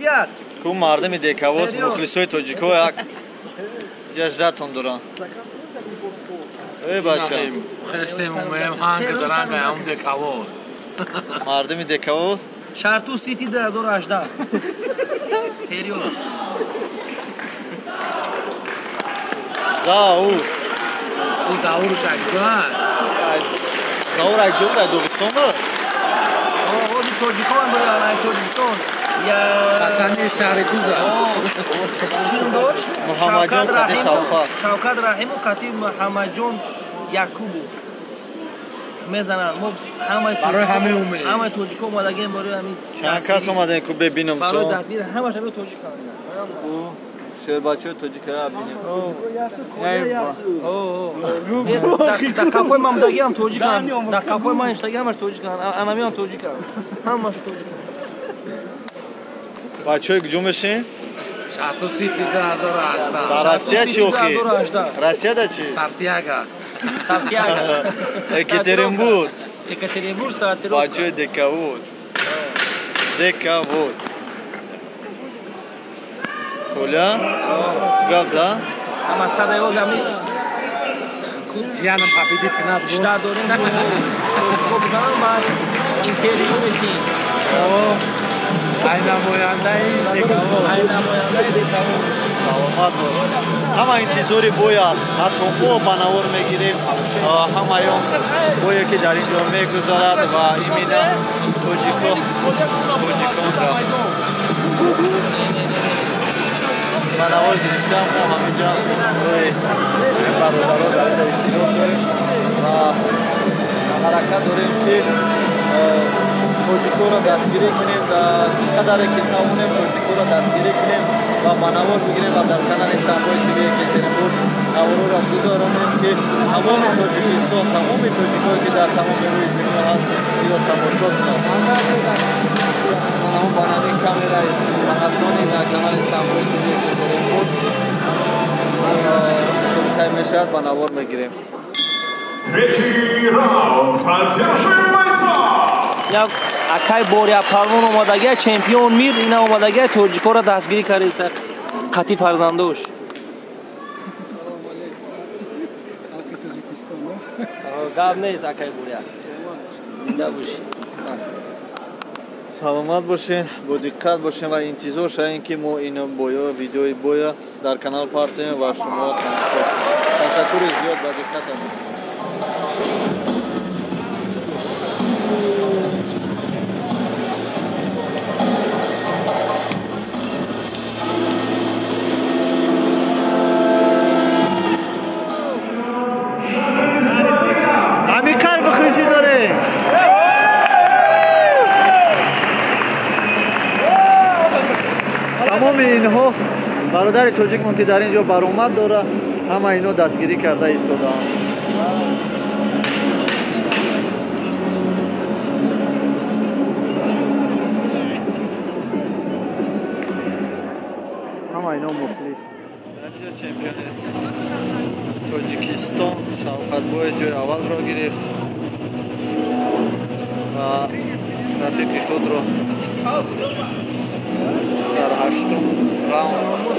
1. Ку мардами декавоз мухлисои тоҷико як ҷаждатон доранд. Эй бача. Хестем умеем ҳанг даранга ам декавоз. Мардами декавоз. Шарту Сити 2018. Период. Заур. У Заур шагҷон. Заур акҷон дар Догистон буд? Ози тоҷикон буд, Тоҷикистон. Пацани шаҳри Туза. Чун дошт? Муҳаммадҷон қати Шавкат. Шавкат Раҳимов қати Муҳаммадҷон Якубов. Мезананд. Мо ҳамаи ҳамаи тоҷико омадагем барои ҳамин. Чанд кас омадаем ку бебинам то? Барои дастгирӣ ҳамаш ҳамин тоҷикан. Шербачаҳои тоҷикара бинем. Дар қафои ман будагиам тоҷикан. Дар қафои ман иштаги ҳамаш тоҷикан. Анамиам тоҷикан. Ҳамаш тоҷикан. Бачаҳои куҷо мешин? Шарту Сити 2018. Дар Россия чи охи? Россияда чи? Сартияга. Сартияга. Екатеринбург. Екатеринбург, Сартировка. Бачаҳои Декавоз. Декавоз. Коля? Гап за? Ама садаёз ами Ҷиянам победит кунад. Шта дорем ко бизанам ба интервю метиҳем. Ай намояндаи Декавоз. Ай намояндаи Декавоз. Саломат бош. Ҳама интизори бой аст. Ҳатто мо ба навор мегирем ҳамаи он бое ки дар ин ҷо мегузарад ва именно тоҷико тоҷиконро ба навор гирифтам. Мо ҳаминҷа рои бародаро дар инҷо иштирок дорем ва ҳаракат дорем ки тоҷикоро дастгирӣ кунем, чӣ қадаре ки тавонем тоҷикоро дастгирӣ кунем ва ба навор бигирем ва дар канали Самбои ТВ Екатеринбург наворро гузаронем ки тамоми Тоҷикистон, тамоми тоҷикое ки дар тамоми рӯи дунё ҳаст инро тамошо кунанд. Ҳамон ба нави камераи Панасоник дар канали Самбои ТВ Екатеринбург мусобиқае мешавад, ба навор мегирем. Третий раунд. Поддержим бойцов! Як акай Боря Палвон омадагия, чемпион мир, ина омадагия тоҷикоро дастгирӣ кардааст қати фарзандош. Салом алейкум. Халқи Тоҷикистон. Гап нест акай Боря. Зинда бошӣ. Саломат бошед, бо диққат бошед ва интизор шавем ки мо ин боё видеои боя дар канал партоем ва шумо тамошо кунед. Ташаккури зиёд ба диққататон. Тамоми инҳо бародари тоҷикмон ки дар ин ҷо баромад дора, ҳама инҳо дастгирӣ карда истодаанд. Ҳама инҳо мухлис. Дар ин ҷо чемпиони Тоҷикистон Шавкатбой ҷои аввалро гирифт ва рафиқи худро дар ҳаштум раунд